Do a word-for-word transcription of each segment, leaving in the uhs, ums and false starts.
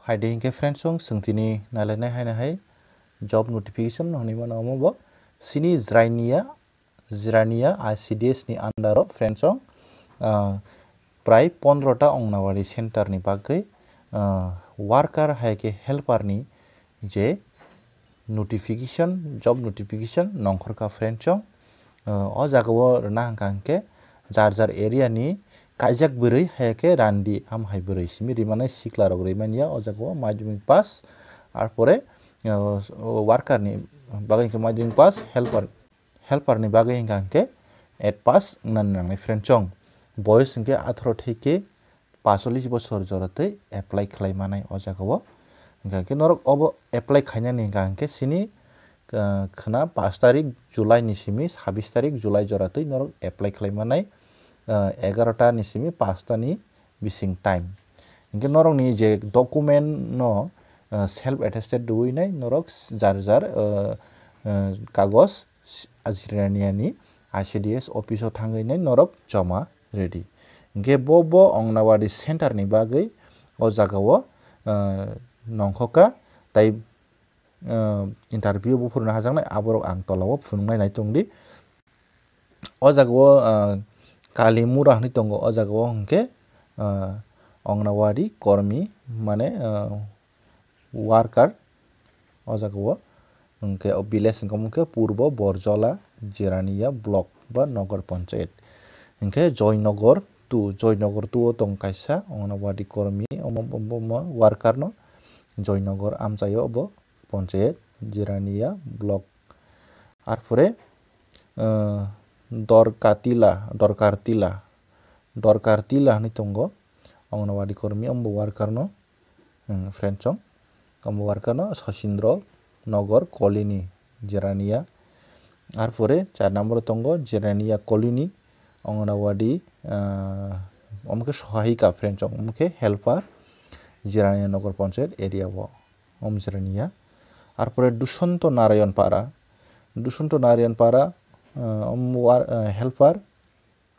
Hai de hinkhe friends song, chwng tini nailainai haino hai job notification hwnwi mano omo bo. Chini Jirania, Jirania I C D S ni under o friends song, ah, prai pondro ta Anganwadi center ni bagwi, ah, worker hai khe helper ni je notification, job notification nongkhorkha friends song. Ah, o jaga o rwna hwnkha hwnkhe jar jar area ni kaijak bwrwi hai khe randi ham hai bwrwi simi rimani sikla rok rimani ya o jaga o madhyamik pass, arpore, ah, worker ni bagwi hwnkhe madhyamik pass, helper, helper ni bagwi hwnkha hwnkhe eight pass wngnani nangnai friends song. Boyos hwnkhe atharo theke pasolis bosor joratwi apply khlai manai o jaga o. Hwnkha hwnkhe norok obo apply khainani hwnkha hwnkhe sini, ah, khwna pash tarik July ni simi sabis tarik July joratwi norok apply khlai manai, ah, egarota ni simi pash ta ni bising time. Hwnkhe norokni je document no, ah, self attested rwui nai norok jar jar, ah, ah, kagoj Jirania ni I C D S office o thangwi nai norok joma ready. Hwnkhe bo, bo Anganwadi center ni bagwi o jaga o, ah, nongkhorkha, tai, ah, interview bo phurwna hajaknai, aborok ang tola o phunuknai nai tongdi. O jaga o, ah, Kalimura hwnwi tongo, o jaga o hwnkhe, ah, Anganwadi kormi, mane, ah, worker o jaga o, hwnkhe o village hwnkhe omo khe Purbo Borjola Jirania block ba Nogor Panchayat. Hwnkhe Joynagar two, Joynagar two o tong kaisa Anganwadi kormi, omo, omo, omo worker no Joynagar amchaio obo Panchayat Jirania block. Arpore, ah, Dorkatila, Dorkartila, Dorkartila hwnwi tongo Anganwadi kormi, omo worker no, hmm, friends song. Omo worker no Sachindra Nagar Colony, Jirania. Arpore char number o tongo Jirania Colony, Anganwadi, ah, omo khe sohahika friends song, omo khe helper, Jirania Nagar Panchayat area o, omo Jirania. Arpore Dushanto Narayan Para, Dushanto Narayan Para, ah, omo war-, ah, helper,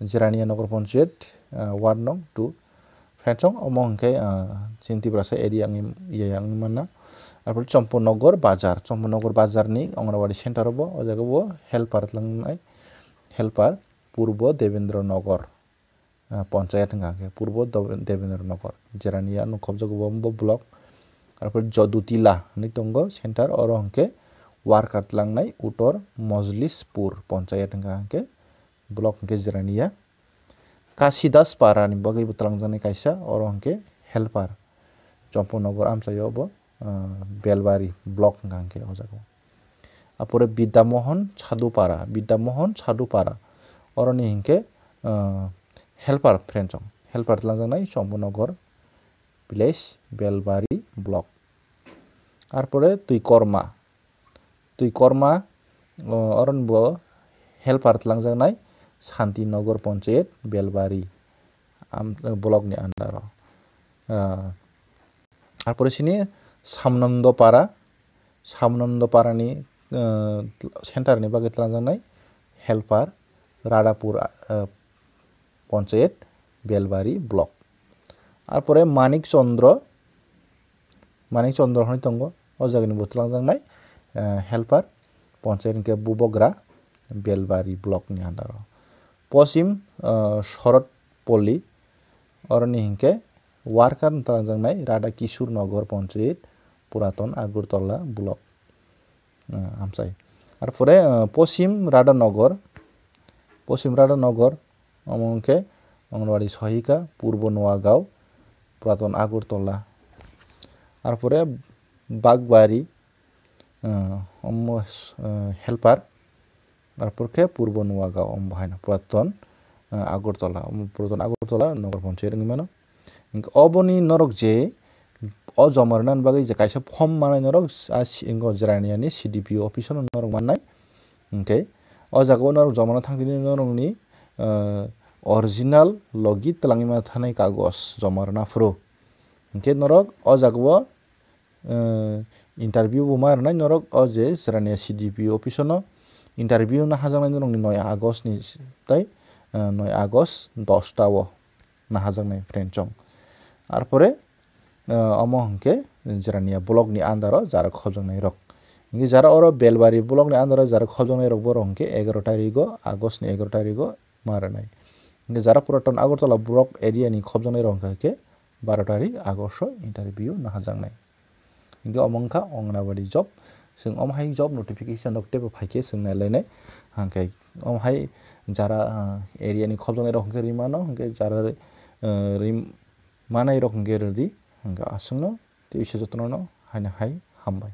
Jirania Nagar Panchayat, ah, ward nong two. Friends song, omo hwnkhe, ah, chini Tiprasa area wngwi, ya, ya wngwi manna. Arpore Champanagar Bazar, Champanagar Bazar ni Anganwadi center o bo, o jaga bo helper tlangnai, helper Purbo Debendra Nagar, ah, Panchayat hwnkha hwnkhe Purbo Dobe-, Debendra Nagar, Jirania nongkhorjak bo, bo block. Arpore Jodutila hwnwi tongo center, oro hwnkhe worker tlangnai Uttor Mojlispur Panchayat hwnkha hwnkhe block hwnkhe Jirania. Kasidas Para ni bagwi bo twlangjaknai kaisa, oro hwnkhe helper. Champanagar amchaio bo, ah, Belbari block hwnkha hwnkhe o jaga o. Arpore Bidya Mohan Chadupara, Bidya Mohan Chadupara. Oroni hwnkhe, ah, helper friends song. Helper twlangjaknai Champanagar village, Belbari block. Arpore Twikorma. Twikorma, o, oron bo helper twlangjaknai Santinagar Panchayat, Belbari, am-, block ni under o. Ah, arpore sini Samnando Para, Samnando Para ni, ah, center ni bagwi twlangjaknai helper Radhapur, ah, Panchayat, Belbari block. Arpore Manik Chandra, Manik Chandra hwnwi tongo, o jagani bo twlangjaknai, eh, helper, Panchayat hwnkhe Bubagra, Belbari block ni under o. Pochim, eh, Sharat Pally, oroni hwnkhe worker twlangjaknai Radha Kishore Nagar Panchayat, Puraton Agartala block. Ah, amchai. Arpore, ah, Pochim Radhanagar, Pochim Radhanagar, omo hwnkhe Anganwadi sohahika, Purbo Noagaon, Puraton Agartala. Arpore Bagbari, ah, omo, ah, helper, arpor khe Purbo Noagaon, omo bo haino Puraton, ah, Agartala, omo Puraton Agartala Nagar Panchayat wngwi mano. Hwnkhe oboni norok je o joma rwnani bagwi je kaisa form manai norok, a si-, ingo Jirania ni C D P O office o norok mannai. Hwnkhe o jaga o norok joma rwna thang tini norokni, ah, original logi twlangwi ma thanai kagoj joma rwna phuru. Hwnkhe norok o jaga o, ah, interview bo ma rwnai norok o je Jirania C D P O office o no interview no hajaknai norokni noi August ni tei, ah, noi August dosta o. Nahajaknai friend chong. Arpore, Ah, omo hwnkhe Jirania block ni under o jara khobjaknai rok. Hwnkhe jara oro Belbari block ni under o jara khobjaknai rok borok hwnkhe egaroh tarigo, August ni egaroh tarigo ma rwnai. Hwnkhe jara Puraton Agartala block area ni khobjaknai rok hwnkhe baro tarik August o interview naharjaknai. Hwnkhe omo wngkha Anganwadi job. Chwng omo hai job notification rok teibo phaikhe chwng nailainai. Hwnkhe omo hai jara, ah, area ni khobjaknai rok hwnkhe rimano, hwnkhe jara, ah, rim-, manai rok hwnkhe rwdi, hwnkhe aswkno tei jotono haino hai hambai.